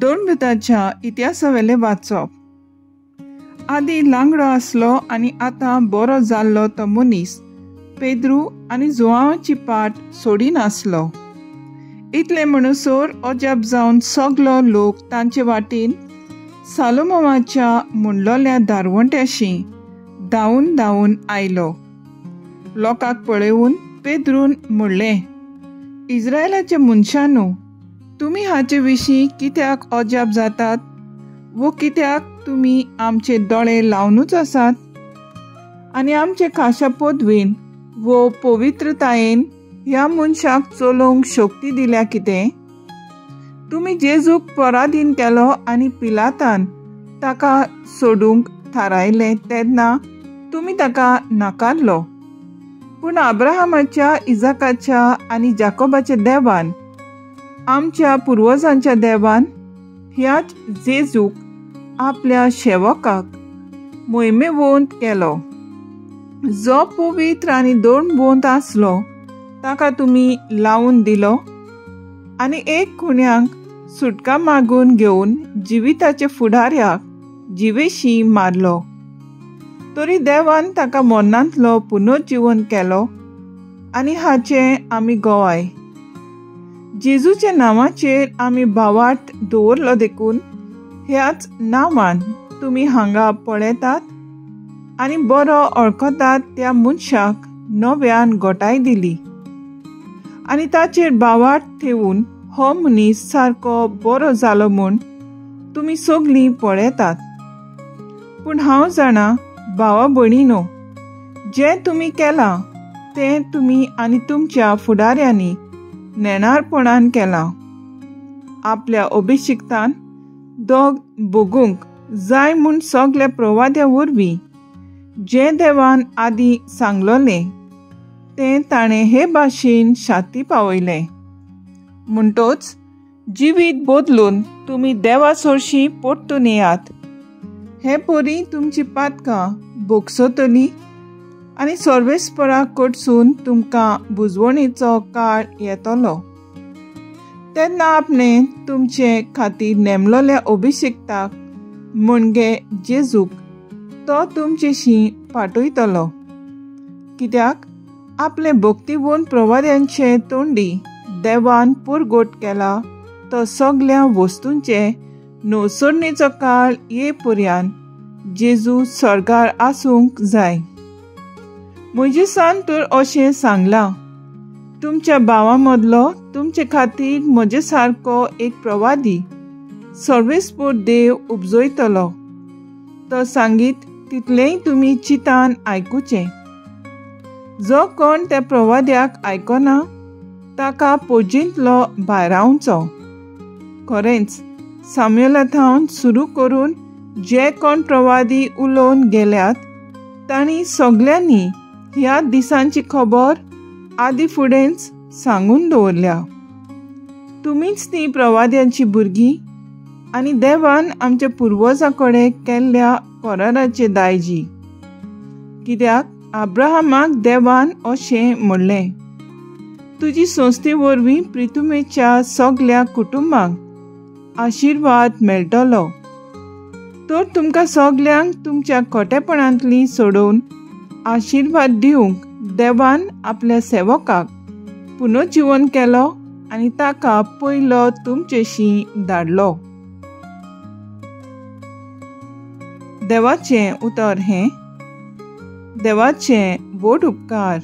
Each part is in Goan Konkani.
दोनभुताच्या इतिहासावेलें वाचप. आदी लांगडो आसलो आनी आतां बरो जाल्लो तो मनीस पेद्रू आनी जुवांवाची पाट सोडिनासलो. इतलें म्हणसर अजाप जावन सगलो लोक तांचे वाटेन सालोमाच्या म्हणलोल्या दारवंट्याशी धांवून धांवून आयलो. लोकांक पळोवन पेद्रून म्हणलें, इस्रायलाच्या मनशांनो, तुमी हाचे विशीं कित्याक अजाप जातात वो कित्याक तुमी आमचे दोळे लावनूच आसात आनी आमचे खाशा पदवेन वो पवित्रतायेन ह्या मनशाक चलोवंक शक्ती दिल्या कितें? तुमी जेजूक पराधीन केलो आनी पिलातान ताका सोडूंक थारायलें तेन्ना तुमी ताका नाकारलो. पूण अब्राहमाच्या, इजाकाच्या आनी जाकोबाच्या देवान, आमच्या पुर्वजांच्या देवान ह्याच जेजूक आपल्या शेवकाक मोहिमेवंत केलो, जो पवित्र आनी दोनवंत आसलो ताका तुमी लावन दिलो आनी एक खुण्यांक सुटका मागून घेवन जिविताच्या फुडाऱ्याक जिवेशी मारलो. तरी देवान ताका मरणांतलो पुनर्जिवन केलो आनी हाचें आमी गवाय. जेजूच्या नांवाचेर आमी भावार्थ दवरलो देखून ह्याच नांवान तुमी हांगा पळयतात आनी बरो वळखतात त्या मनशाक नव्यान गोटाय दिली आनी ताचेर भावार्थ ठेवून हो मनीस सारको बरो जालो म्हूण तुमी सगलीं पळयतात. पूण हांव जाणा भावा भयणीनो, जें तुमी केलां तें तुमी आनी तुमच्या फुडाऱ्यांनी नेणारपणान केलां. आपल्या अभिषिक्तान दोग भोगूंक जाय म्हूण सगल्या प्रवाद्या वरवीं जें देवान आदीं सांगलोलें तें ताणें हे भाशेन शाती पावयलें. म्हणटोच जिवीत बदलून तुमी देवा सरशीं परतून येयात. हे परी तुमची पातकां भोगसतली आनी सर्वेस्परा कडसून तुमकां बुजवणेचो काळ येतलो. तेन्ना आपणे तुमचे खातीर नेमलोल्या अभिषेक्ताक म्हणजे जेजूक तो तुमचेशी पाठयतलो. कित्याक आपले भक्तिवंत प्रवाद्यांचे तोंडी देवान पुरगोट केला तो सगल्या वस्तूंचे नवसरणेचो काळ ये पर्यान जेजू स्वर्गार आसूंक जाय. म्हजेसान तर अशें सांगलां, तुमच्या भावां मदलो तुमचे खातीर म्हजे सारको एक प्रवादी सर्वेस्पर देव उपजयतलो. तो सांगीत तितलेंय तुमी चिंतान आयकुचें. जो कोण त्या प्रवाद्याक आयकना ताका पोजींतलो भायरावचो. खरेंच साम्युला थावन सुरू करून जे कोण प्रवादी उलोवन गेल्यात तांणी सगल्यांनी ह्या दिसांची खबर आदी फुडेंच सांगून दवरल्या. तुमीच ती प्रवाद्यांची भुरगीं आनी देवान आमच्या पुर्वजां कडेन केल्ल्या कराराचे दायजी. कित्याक अब्राहमाक देवान अशें म्हणलें, तुजी संस्थे वरवीं प्रितुमेच्या सगल्या कुटुंबांक आशिर्वाद मेळटलो. तर तुमकां सगल्यांक तुमच्या खोटेपणांतली सोडोवन आशिर्वाद दिवंक देवान आपल्या सेवकाक पुनर्जिवन केलो आनी ताका पयलो तुमचेशी धाडलो. देवाचें उतर हें. देवाचें व्हड उपकार.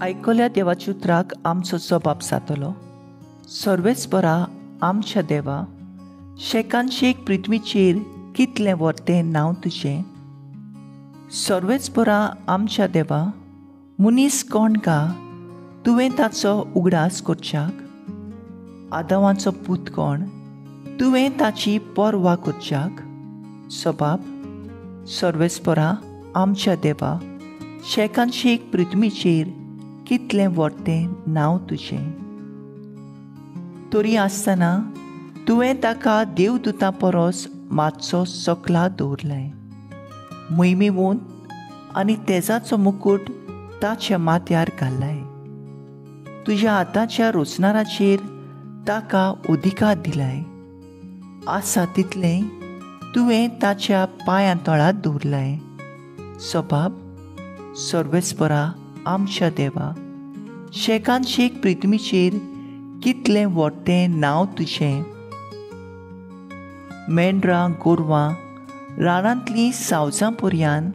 आयकल्या देवाच्या उतराक आमचो जबाब जातलो. सर्वेस्परा आमच्या देवा, शेकानशेक पृथ्वीचेर कितलें व्हरतें नांव तुजें. सर्वेस्परा आमच्या देवा, मनीस कोण का तुवें ताचो उगडास करच्याक? आदावाचो पूत कोण तुवें ताची पर्वा करच्याक? सबाब सर्वेस्परा आमच्या देवा, शेकानशेक पृथ्वीचेर कितलें व्हरतें नांव तुजें. तरी आसतना तुवें ताका देवदूतां परस मातसो सकला दवरलाय. मोहिमेवंत आनी तेजाचो मुकूट ताच्या माथ्यार घालाय. तुज्या हाताच्या रोचनाराचेर ताका अधिकार दिलाय. आसा तितलें तुवें ताच्या पांयां तळात दवरलाय. सबाब सर्वेस्परा आमच्या देवा, शेकान शेक पृथ्वीचेर कितलें व्हडलें नांव तुजें. मेंढरां गोरवां रानांतलीं सावजां पर्यान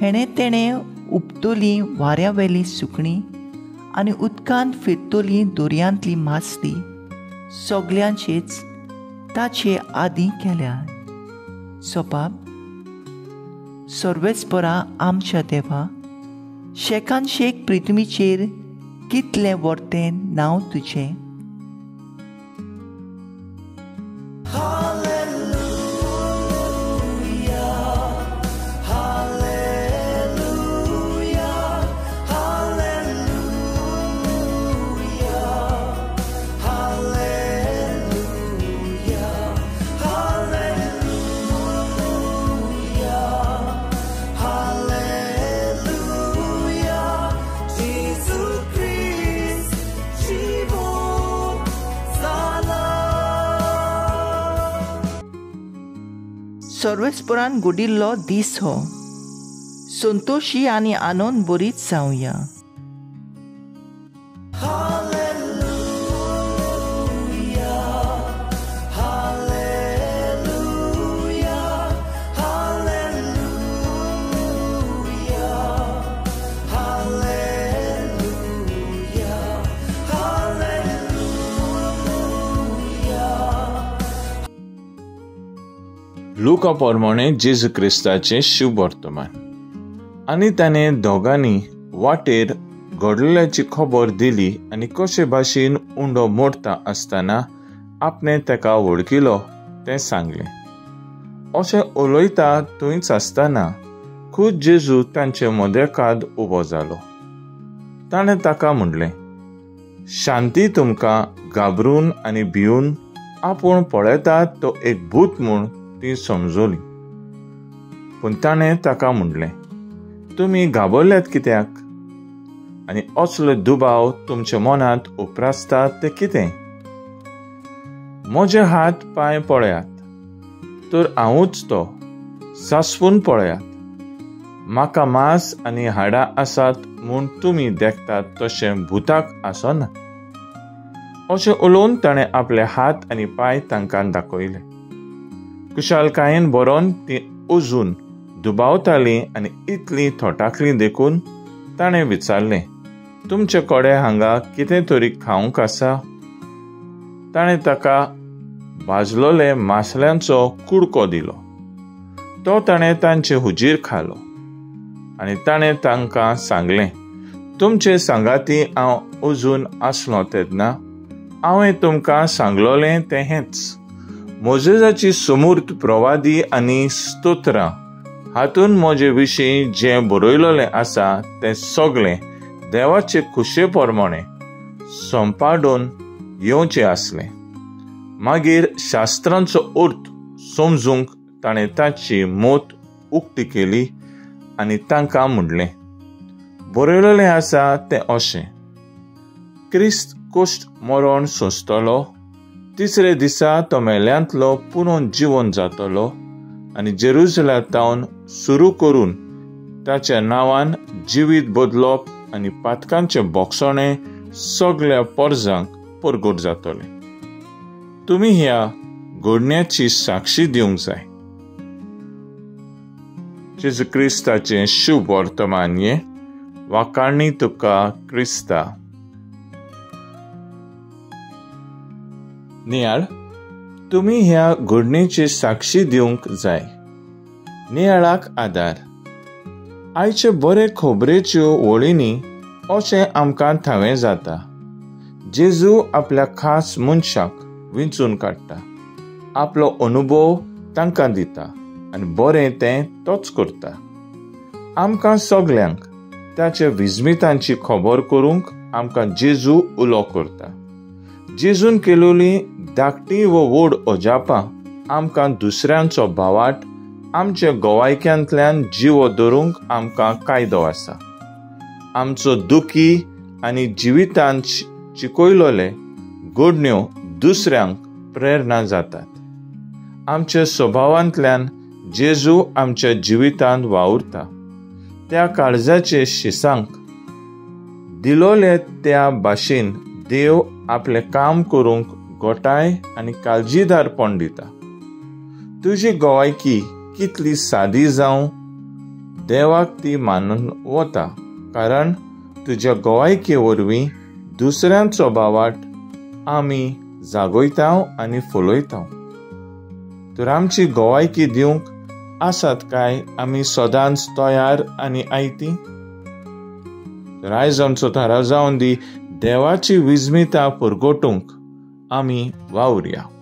हेणें तेणें उपतली वाऱ्यावेली सुकणीं आनी उदकांत फिरतली दर्यांतली मासली सगल्यांचेच ताचे आदी केल्या. सबाब सर्वेस्परा आमच्या देवा, शेकान शेक पृथ्वीचेर कितलें व्हडलें नांव तुजें. सर्वेस्परान घडिल्लो दीस हो, संतोशी आनी आनंद बरीच जावया. लुका प्रमाणे जेजू क्रिस्ताचें शुभ वर्तमान. आनी ताणें दोगांनी वाटेर घडलेल्याची खबर दिली आनी कशे भाशेन उंडो मोडटा आसतना आपणें ताका वळखिलो तें सांगलें. अशें उलयता थंयच आसतना खूद जेजू तांचे मदेकाद उबो जालो. ताणें ताका म्हणलें, शांती तुमकां. घाबरून आनी भिवन आपूण पळयतात तो एक भूत म्हूण ती समजली. पूण ताणें ताका म्हणलें, तुमी घाबरल्यात कित्याक आनी असलो दुबाव तुमच्या मनांत उप्रासता ते कितें? म्हजे हात पांय पळयात, तर हांवूच तो. सासपून पळयात, म्हाका मांस आनी हाडां आसात म्हूण तुमी देखतात तशें भुताक आसना. अशें उलोवन ताणें आपले हात आनी पांय तांकां दाखयले. कुशालकायेन बरोवन ती अजून दुबावताली आनी इतली थोटाकली देखून ताणें विचारलें, तुमचे कडेन हांगा कितें तरी खावंक आसा? ताणें ताका भाजलोले मासल्यांचो कुडको दिलो. तो ताणें तांचे हुजीर खालो आनी ताणें तांकां सांगलें, तुमचे सांगाती हांव अजून आसलो तेन्ना हांवें तुमकां सांगलोलें तें हेंच. मोजेजाची समूर्त प्रवादी आनी स्तोत्रां हातून म्हजे विशीं जें बरयलेलें आसा तें सगळें देवाचे खुशे प्रमाणे संपादून येवचें आसलें. मागीर शास्त्रांचो अर्थ समजूंक ताणें ताची मोत उक्ती केली आनी तांकां म्हणलें, बरयलेलें आसा तें अशें, क्रिस्त कश्ट मरण सोंसतलो, तिसरे दिसा तो मेल्यांतलो पुनोन जिवन जातलो आनी जेरुजलेमांत सुरू करून ताच्या नांवान जिवीत बदलप आनी पातकांचें बोगसणें सगळ्या पोरजांक परगट जातलें. तुमी ह्या घडण्याची साक्षी दिवंक जाय. जेजू क्रिस्ताचें शुभ वर्तमान हें. वाखाणी तुका क्रिस्ता. नियाळ, तुमी ह्या घडणेची साक्षी दिवंक जाय. नियाळाक आदार. आयचे बरे खबरेच्यो वळींनी अशें आमकां थावें जाता. जेजू आपल्या खास मनशाक विंचून काडटा, आपलो अनुभव तांकां दिता आनी बरें तें तोच करता. आमकां सगल्यांक ताच्या विस्मितांची खबर करूंक आमकां जेजू उलो करता. जेजून केलोली धाकटी व व्हड अजापां आमकां दुसऱ्यांचो भावाट आमच्या गोवायक्यांतल्यान जिवो धरूंक आमकां कायदो आसा. आमचो दुखी आनी जिवितांत चिकयलोले घडण्यो दुसऱ्यांक प्रेरणा जातात. आमच्या स्वभावांतल्यान जेजू आमच्या जिवितांत वावुरता. त्या काळजाचे शिसांक दिलोले त्या भाशेन देव आपलें काम करूंक गोटाय आनी काळजीदारपण दिता. तुजी गवायकी कितली सादी जावं, देवाक ती मानून वता, कारण तुज्या गवायके वरवीं दुसऱ्यांचो भावाट आमी जागयता आनी फुलयता. तर आमची गवायकी दिवंक आसात काय आमी सदांच तयार आनी आयती? तर आयज आमचो थाराव जावन दी, देवाची विस्मिता परगटूंक आमी वावुरया.